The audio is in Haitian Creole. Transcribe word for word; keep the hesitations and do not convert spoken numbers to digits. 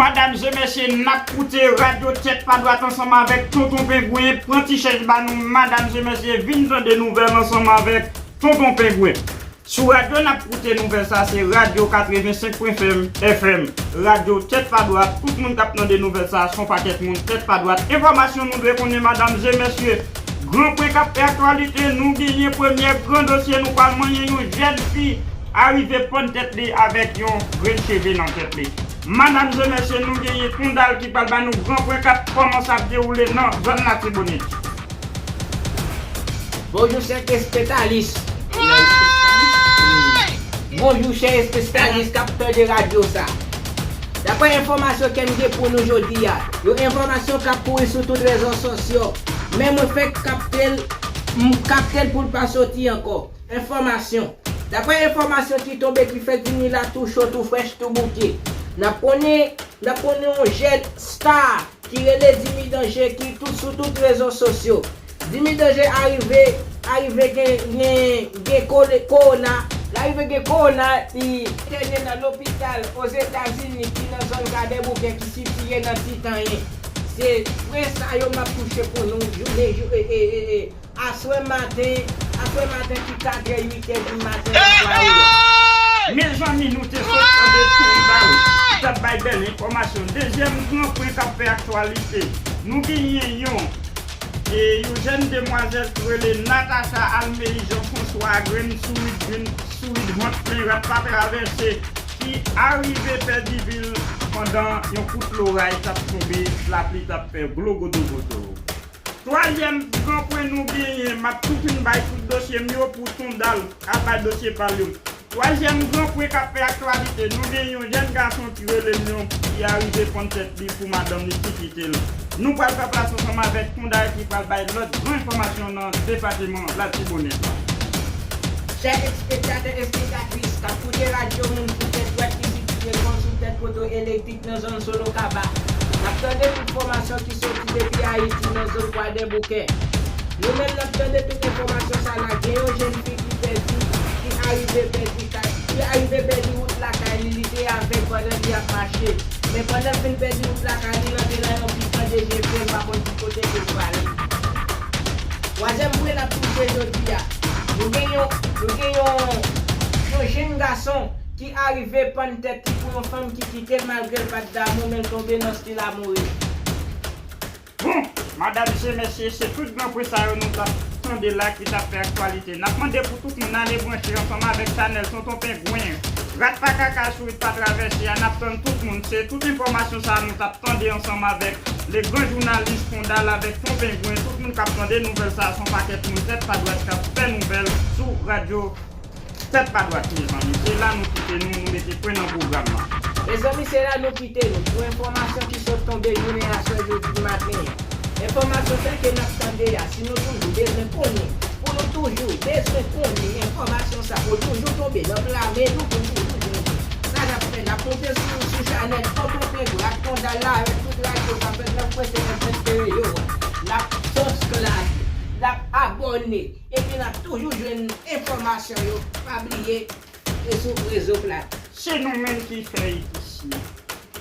Madamzye, mesye, n ap koute radyo Tèt Pa Dwat ansanm avèk Tonton Pengwen. Pran ti chèz ba nou, madamzye, mesye, vin tande nouvèl ansanm avèk Tonton Pengwen. Sou radyo n ap koute nouvèl sa, se radyo katrevensenk pwen senk F M, radyo Tèt Pa Dwat. Tout moun k ap tande nouvèl sa, se yon pakèt moun tèt pa dwat. Enfòmasyon nou dwe konnen, madamzye, mesye. Gran pwen k ap fè aktyalite, nou genyen premye gran dosye, nou pral manyen yon jèn fi arive pann tèt li avèk yon grenn cheve nan tèt li. Madamzye, mesye, nou genyen Tondal ki pral ba nou gran pwen k ap kòmanse ap dewoule nan zòn Latibonit. Bonjou, chè espetalis. Bonjou, chè espetalis k ap tande radyo sa. Daprè enfòmasyon ke m gen pou nou jodi a, yon enfòmasyon k ap kouri sou tout rezo sosyo, men mwen fenk kapte l, m kapte l pou l pa soti ankò. Enfòmasyon. Daprè enfòmasyon ki tonbe, ki fè di nwi la tou cho, tou frèch, tou bouke. N ap konnen, n ap konnen yon jèn star ki rele Dimi Danje, ki tout, sou tout rezo sosyo. Dimi Danje arive, arive gen, gen, gen kole-, kowona. L arive gen kowona, li entène nan lopital Ozetazini ki nan zòn Kwadèboukè ki sitiye nan Titanyen. Se pwen sa yo m ap touche pou nou jounen, jou-, e, e, e, e, aswè maten, aswè maten ki katrè, uitè di maten nan sware a. Mezanmi, nou te sot tande Tondal ki t ap bay bèl enfòmasyon. Dezyèm gran pwen k ap fè aktyalite. Nou genyen yon, e, yon jèn demwazèl ki rele Natacha Almery Jean François Grenn Sourit, Grenn Sourit, vant plen, rat pa travèse, ki arive pèdi vi l pandan yon kout loray t ap tonbe, lapli t ap fè glo godo godo. Twazyèm gran pwen nou genyen, m ap tou fin bay tout dosye m yo pou Tondal al bay dosye pa l yo. Twazyèm gran pwen k ap fè aktyalite, nou gen yon jèn gason ki rele Lyon ki arive pann tèt li pou madanm li ki kite l. Nou pral fè plas ansanm avèk Tondal ki pral bay lòt gran enfòmasyon nan depatman Latibonit la. Chè espektatè, espektatris k ap koute radyo Moun sou Tèt Dwat ki sitiye kon sou tèt poto elektrik nan zòn Solokaba, n ap tande enfòmasyon ki soti depi Ayiti nan zòn Kwadèboukè. Nou menm n ap tande tout enfòmasyon sa la, gen yon jèn fi ki pèdi, ki arive pèdi kay, ki arive pèdi wout lakay li, li te avèg pandan li ap mache. Men pandan l fin pèdi wout lakay li, l antre nan yon pikan de je fre, l pa konn ki kote pou l prale. Twazyèm pwen n ap touche jodi a, nou gen yon, nou gen yon, yon jèn gason ki arive pann tèt li pou yon fanm ki kite l malgre l pa t damou, men l tonbe nan stil amoure. Bon, madamzye, mesye, se tout gran pwen sa yo nou t ap tande la ki t ap fè aktyalite. N ap mande pou tout moun ale branche ansanm avèk chanèl Tonton Pengwen. Rat pa kaka, sourit pa travèse a, n ap tann tout moun. Se tout enfòmasyon sa a nou t ap tande ansanm avèk le gran jounalis Tondal avèk Ton Pengwen. Tout moun k ap tande nouvèl sa a, se yon pakèt moun tèt pa dwat k ap fè nouvèl sou radyo Tèt Pa Dwat, mezanmi. Se la nou kite nou, nou mete pwen nan pwogram lan. Mezanmi, se la nou kite nou pou enfòmasyon ki sot tonbe jounen aswè jodi maten an. Enfòmasyon sa ke n ap tande a, si nou toujou bezwen konnen, pou nou toujou bezwen konnen enfòmasyon sa, pou toujou tonbe nan pla men nou, pou nou toujou jwenn li. Sa n ap fè, n ap monte sou, sou chanèl Tonton Pengwen ak Tondal la avèk tout radyo k ap fèt nan pwen senk F M yo a. N ap subscribe, n ap abòne, epi n ap toujou jwenn enfòmasyon yo. Pa bliye, e sou rezo plat. Se nou menm ki fè it isi.